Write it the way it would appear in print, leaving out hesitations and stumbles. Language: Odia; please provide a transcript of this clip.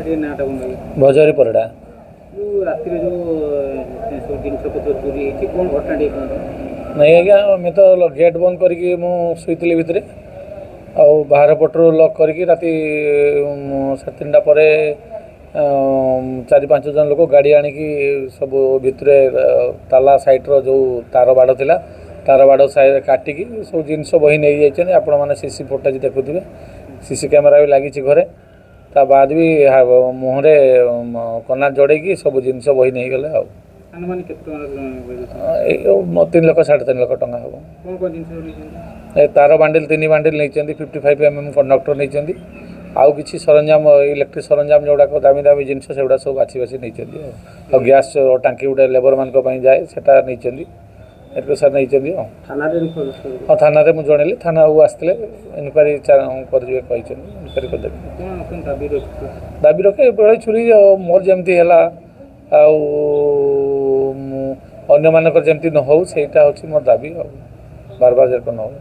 ଟିକେ ନାଁଟା କୁହନ୍ତୁ। ଭଜହରି ପରିଡ଼ା। ଯେଉଁ ରାତିରେ ଯେଉଁ ସବୁ ଜିନିଷପତ୍ର ଚୋରି ହେଇଛି, କ'ଣ ଘଟଣା ଟିକେ କୁହନ୍ତୁ। ନାଇଁ ଆଜ୍ଞା, ଆମେ ତ ଗେଟ୍ ବନ୍ଦ କରିକି ମୁଁ ଶୋଇଥିଲି ଭିତରେ, ଆଉ ବାହାର ପଟରୁ ଲକ୍ କରିକି ରାତି 3:30 ପରେ 4-5 ଜଣ ଲୋକ ଗାଡ଼ି ଆଣିକି ସବୁ ଭିତରେ ତାଲା ସାଇଡ଼୍ର ଯେଉଁ ତାର ବାଡ଼ ଥିଲା, ତାର ବାଡ଼ ସାଇଡ଼୍ କାଟିକି ସବୁ ଜିନିଷ ବହି ନେଇଯାଇଛନ୍ତି। ଆପଣମାନେ ସିସି ଫୁଟେଜ୍ ଦେଖୁଥିବେ, ସିସି କ୍ୟାମେରା ବି ଲାଗିଛି ଘରେ। ତା ବାଦ ବି ମୁହଁରେ କନା ଜଡ଼େଇକି ସବୁ ଜିନିଷ ବହି ନେଇଗଲେ। ଆଉ ଆନୁମାନିକ କେତେ ଟଙ୍କାର ବହି? ଏଇ 3 ଲକ୍ଷ 3.5 ଲକ୍ଷ ଟଙ୍କା ହେବ। କ'ଣ କ'ଣ ଜିନିଷ ନେଇଛନ୍ତି? ଏ ତାର ବାଣ୍ଡିଲ, 3 ବାଣ୍ଡିଲ ନେଇଛନ୍ତି, 55 mm କଣ୍ଡକ୍ଟର ନେଇଛନ୍ତି, ଆଉ କିଛି ସରଞ୍ଜାମ, ଇଲେକ୍ଟ୍ରିକ୍ ସରଞ୍ଜାମ ଯେଉଁଗୁଡ଼ାକ ଦାମୀ ଦାମୀ ଜିନିଷ, ସେଗୁଡ଼ା ସବୁ ବାଛି ବାଛି ନେଇଛନ୍ତି। ଆଉ ଗ୍ୟାସ୍ ଟାଙ୍କି ଗୋଟେ ଲେବରମାନଙ୍କ ପାଇଁ ଯାଏ, ସେଟା ନେଇଛନ୍ତି। ଏତିକି ସାର୍ ନେଇଛନ୍ତି। ଆଉ ଥାନାରେ ଇନଫର୍ମେସନ୍? ହଁ, ଥାନାରେ ମୁଁ ଜଣେଇଲି, ଥାନାକୁ ଆସିଥିଲେ, ଇନକ୍ୱାରି କରିଯିବେ କହିଛନ୍ତି, ଇନକ୍ୱାରି କରିଦେବେ। କ'ଣ ଆପଣ ଦାବି ରଖିଥିଲେ? ଦାବି ରଖେ, ଏଭଳି ଚୋରି ମୋର ଯେମିତି ହେଲା, ଆଉ ମୁଁ ଅନ୍ୟମାନଙ୍କର ଯେମିତି ନ ହଉ, ସେଇଟା ହେଉଛି ମୋର ଦାବି। ଆଉ ବାର ବାର ଯେମିତି ନ ହଉ।